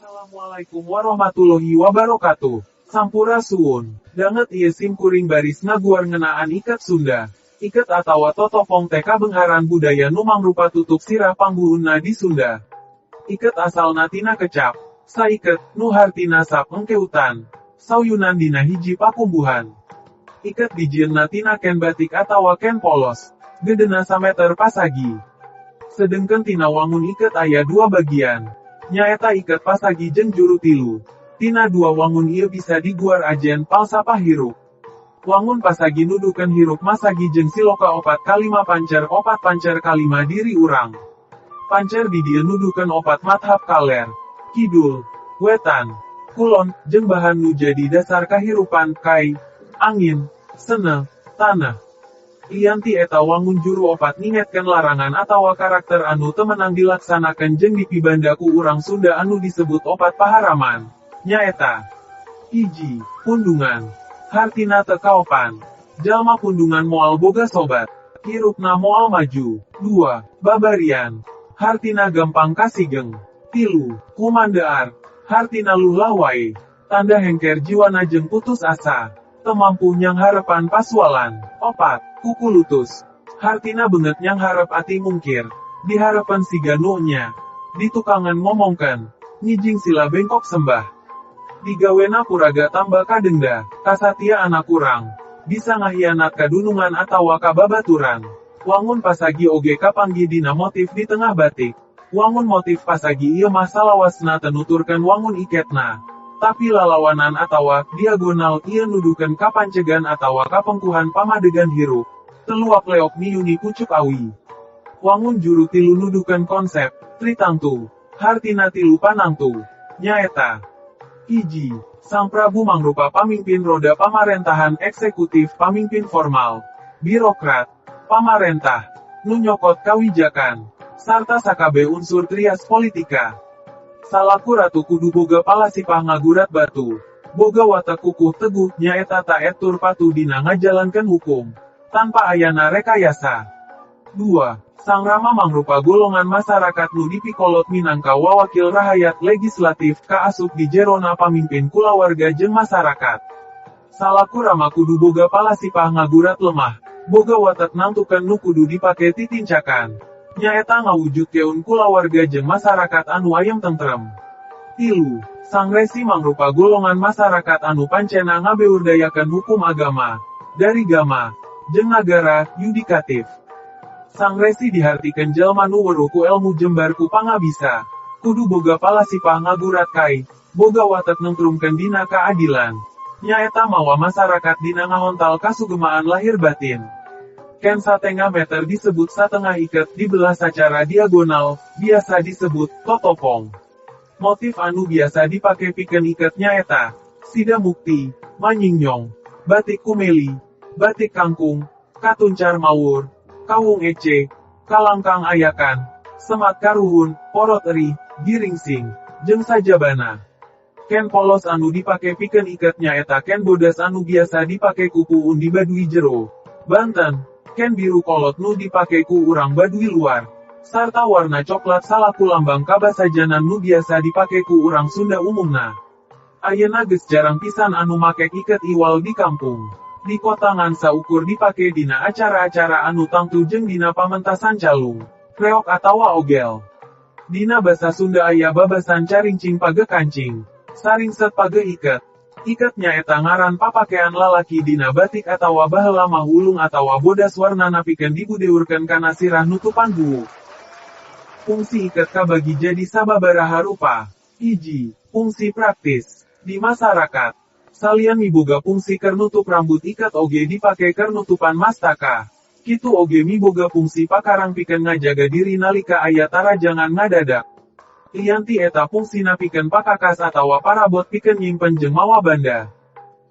Assalamualaikum warahmatullahi wabarakatuh. Sampurasuun. Danget ieu sim kuring baris ngaguar ngeunaan iket Sunda. Iket atawa totopong teh kabengharan budaya nu mangrupa tutup sirah pangbuhunna di Sunda. Iket asalna tina kecap saiket, nu hartina sap engkeutan, sauyunan dina hiji pakumbuhan. Iket dijieunna tina ken batik atawa ken polos, gedena sameter pasagi. Sedengkeun tina wangun iket aya dua bagian, nyaeta iket pasagi jeung juru tilu. Tina dua wangun ieu bisa diguar ajen palsapah hirup. Wangun pasagi nuduhkeun hirup masagi jeung siloka opat kalima pancer opat pancer kalima diri urang. Pancer di dieu nuduhkeun opat madhab kaler, kidul, wetan, kulon, jeung bahan nu jadi dasar kahirupan, kai, angin, seuneu, taneuh. Lian ti eta, wangun juru opat ngingetkeun larangan atawa karakter anu teu meunang dilaksanakeun jeung dipibanda ku urang Sunda anu disebut opat paharaman. Nyaeta: 1. Pundungan. Hartina teu kaopan. Jalma pundungan moal boga sobat. Hirupna moal maju. 2. Babarian. Hartina gampang kasigeng. 3. Kumandear. Hartina lulah wae. Tanda hengker jiwana jeung putus asa. Teu mampu nyangharepan pasualan. 4. Kukulutus. Hartina beungeut nyangharep ati mungkir. Diharepan siga nu enya. Ditukangan ngomongkeun. Ngijing sila bengkok sembah. Digawena puraga tambah kadenda. Kasatiaanna kurang. Bisa ngahianat ka dunungan atawa ka babaturan. Wangun pasagi oge kapanggih dina motif di tengah batik. Wangun motif pasagi ieu mah salawasna teu nuturkeun wangun iketna. Tapi lalawanan atawa diagonal ieu nuduhkeun kapancegan atawa kapengkuhan pamadegan hirup. Teu luak-leok miyuni pucuk awi. Wangun juru tilu nuduhkeun konsep tritangtu. Hartina tilu panangtu. Nyaeta: 1. Sang Prabu mangrupa pamimpin roda pamarentahan eksekutif, pamimpin formal, birokrat, pamarentah, nu nyokot kawijakan, sarta sakabeh unsur trias politika. Salaku ratu kudu boga palasipah ngagurat batu. Boga watek kukuh teguh, nyaeta taet tur patuh dina ngajalankeun hukum tanpa ayana rekayasa. 2. Sang Rama mangrupa golongan masyarakat nu dipikolot minangka wawakil rahayat legislatif, kaasup di jerona pamimpin kulawarga jeung masyarakat. Salaku Rama kudu boga palasipah ngagurat lemah, boga watek nangtukeun nu kudu dipake titincakan. Nyaeta ngawujudkeun kulawarga jeung masyarakat anu ayem tentrem. 3. Sang Resi mangrupa golongan masyarakat anu pancena ngabeurdayakeun hukum agama, dari gama, jeung nagara, yudikatif. Sang Resi dihartikeun jalma nu weruh ku elmu jembar ku pangabisa. Kudu boga palasipah ngagurat kai, boga watek nengtrumkeun dina kaadilan. Nyaeta mawa masyarakat dina ngahontal kasugemaan lahir batin. Ken satengah meter disebut satengah iket, dibelah sacara diagonal, biasa disebut totopong. Motif anu biasa dipake pikeun iket nyaeta Sida Mukti, Manyingyong, batik kumeli, batik kangkung, katuncar mawur, kawung ece, kalangkang ayakan, semat karuhun, porot eri, giringsing, jeung sajabana. Ken polos anu dipake pikeun iket nyaeta ken bodas anu biasa dipake ku puun di Baduy Jero, Banten, ken biru kolot nu dipake ku urang Baduy Luar, sarta warna coklat salaku lambang kabasajanan nu biasa dipake ku urang Sunda umumna. Ayeuna geus jarang pisan anu make iket iwal di kampung. Di kota ngan saukur dipake dina acara-acara anu tangtu jeung dina pamentasan calung, reog atawa ogel. Dina basa Sunda aya babasan carincing page kancing, saringset page iket. Iket nyaeta ngaran papakean lalaki dina batik atawa baheula mah wulung atawa bodas warnana pikeun dibudeurkeun kana sirah nutupan buuk. Fungsi iket kabagi jadi sababaraha rupa. 1. Fungsi praktis. Di masyarakat, salian miboga fungsi keur nutup rambut, iket oge dipake keur nutupan mastaka. Kitu oge miboga fungsi pakarang pikeun ngajaga diri nalika aya tarajangan ngadadak. Lian ti eta, fungsina pikeun pakakas atawa parabot pikeun nyimpen jeung mawa banda.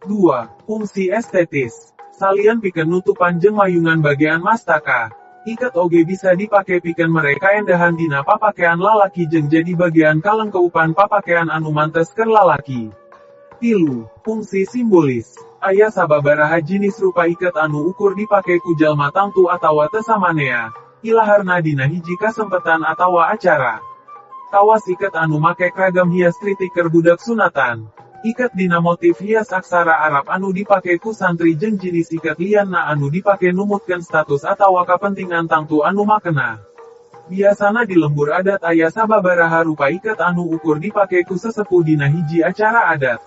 2. Fungsi estetis. Salian pikeun nutupan jeung mayungan bagean mastaka, iket oge bisa dipake pikeun mere kaendahan dina papakean lalaki jeung jadi bagean kalengkeupan papakean anu mantes keur lalaki. 3. Fungsi simbolis. Aya sababaraha jinis rupa iket anu ukur dipake ku jalma tangtu atawa teu samanea, ilaharna dina hiji kasempetan atawa acara. Kawas iket anu make ragam hias kritik keur budak sunatan. Iket dina motif hias aksara Arab anu dipake ku santri jeung jinis iket lianna anu dipake numutkeun status atawa kapentingan tangtu anu makena. Biasana di lembur adat aya sababaraha rupa iket anu ukur dipake ku sesepuh dina hiji acara adat.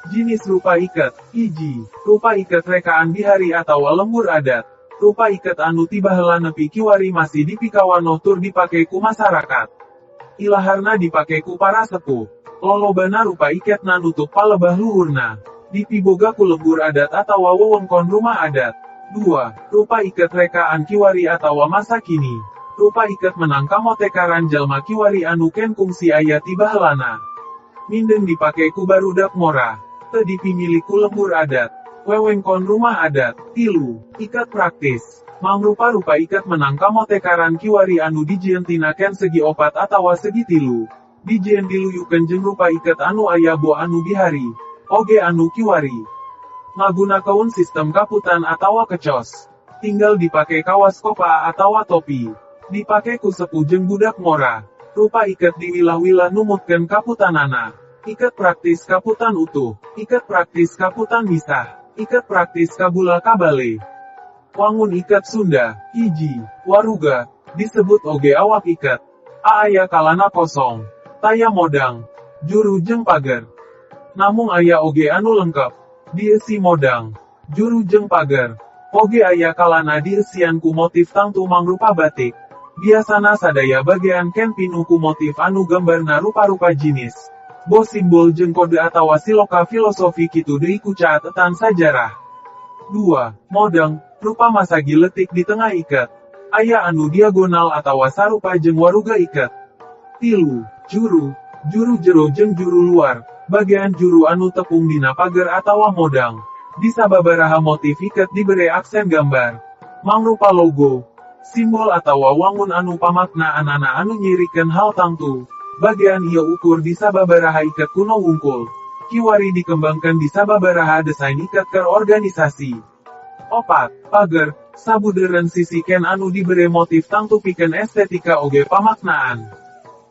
Jinis rupa iket, 1. Rupa iket rekaan bihari atawa lembur adat. Rupa iket anu ti baheula nepi kiwari masih dipikawanoh tur dipake ku masyarakat. Ilaharna dipake ku para sepuh. Lolobana rupa iketna nutup palebah luhurna. Dipiboga ku lembur adat atawa wewengkon rumah adat. 2. Rupa iket rekaan kiwari atawa masa kini. Rupa iket menang kamotekaran jalma kiwari anu ken kungsi aya ti baheulana. Mindeng dipake ku barudak ngora. Teu dipimilik ku lembur adat. Wewengkon rumah adat. 3. Iket praktis. Mangrupa-rupa iket menang kamotekaran kiwari anu dijieun tina ken segi opat atawa segi tilu. Dijieun diluyukeun jeung rupa iket anu aya bo anu bihari. Oge anu kiwari. Ngagunakeun sistem kaputan atawa kecos. Tinggal dipake kawas kopa atawa topi. Dipake ku sepuh jeung budak ngora. Rupa iket diwilah-wilah numutkeun kaputanana. Iket praktis kaputan utuh. Iket praktis kaputan misah. Iket praktis kabula kabale. Wangun iket Sunda, 1. Waruga, disebut oge awak iket. Aaya kalana kosong. Taya modang, juru jeung pager. Namung aya oge anu lengkap. Dieusi modang, juru jeung pager. Oge aya kalana dieusian ku motif tangtu mangrupa batik. Biasana sadaya bagean ken pinuh ku motif anu gambarna rupa-rupa jinis. Boh simbol jeung kode atawa siloka filosofi kitu deui ku catetan sajarah. 2. Modang, rupa masagi leutik di tengah iket. Aya anu diagonal atawa sarupa jeung waruga iket. 3. Juru, juru jero jeung juru luar, bagean juru anu tepung dina pager atawa modang. Di sababaraha motif iket dibere aksen gambar. Mangrupa logo, simbol atawa wangun anu pamaknaanana anu nyirikeun hal tangtu. Bagean ieu ukur di sababaraha iket kuno wungkul. Kiwari dikembangkan di sababaraha desain iket keur organisasi. 4. Pager, sabudeureun sisi ken anu dibere motif tangtu pikeun estetika oge pamaknaan.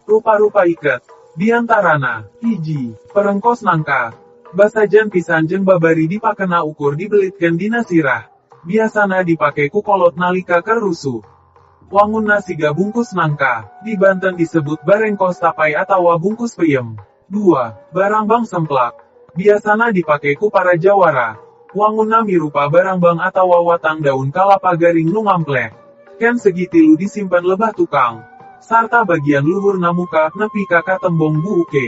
Rupa-rupa iket, diantarana, 1. Perengkos nangka. Basajan pisan jeung babari dipakena ukur dibelitkeun dina sirah. Biasana dipake ku kolot nalika keur rusuh. Wangunna siga bungkus nangka, di Banten disebut barengkos tapai atawa bungkus peyem. 2. Barangbang semplak. Biasana dipake ku para jawara. Wangunna mirupa barangbang atawa watang daun kalapa garing nu ngampleh. Ken segi tilu disimpen lebah tukang. Sarta bagian luhurna muka nepi ka katembong buuke.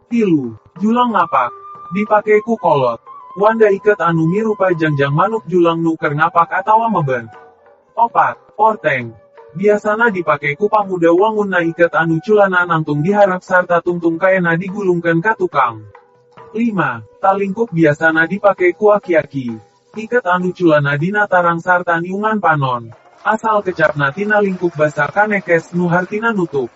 3. Julang ngapak. Dipake ku kolot. Wanda iket anu mirupa jangjang manuk julang nu keur ngapak atawa meber. 4. Porteng. Biasana dipake ku pamuda wangunna iket anu culana nangtung diharap sarta tungtung kaena digulungkeun ka tukang. 5. Talingkup biasana dipake ku aki-aki. Iket anu culana dina tarang sarta niungan panon. Asal kecapna tina lingkup basa kanekes nu hartina nutup.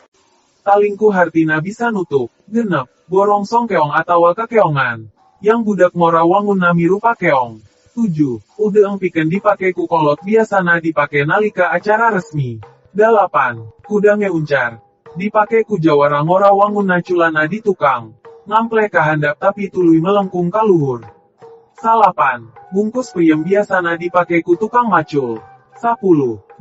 Talingku hartina bisa nutup. 6. Borongsong keong atawa kekeongan. Yang budak ngora wangunna mirupa keong. 7. Udeung pikeun dipake ku kolot biasana dipake nalika acara resmi. 8. Kuda ngeuncar. Dipake ku jawara ngora wangunna culana di tukang. Ngampleh kahandap tapi tuluy melengkung ka luhur. 9. Bungkus peyem biasana dipake ku tukang macul. 10.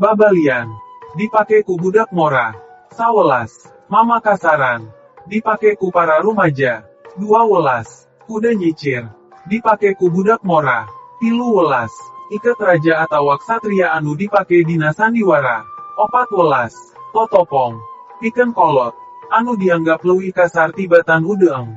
Babalian. Dipake ku budak ngora. 11. Mama kasaran. Dipake ku para rumaja. 12. Kuda nyicir. Dipake ku budak ngora. 13. Iket raja atawa ksatria anu dipake dina sandiwara. 14. Totopong. Pikeun kolot. Anu dianggap leuwih kasar tibatan udeung.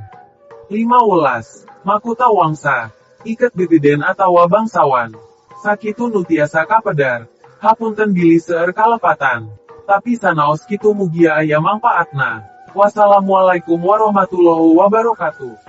15. Makuta wangsa. Iket gegeden atawa bangsawan. Sakitu nu tiasa kapedar. Hapunten bilih seueur kalepatan. Tapi sanaos kitu mugia aya mangpaatna. Wassalamualaikum warahmatullahi wabarakatuh.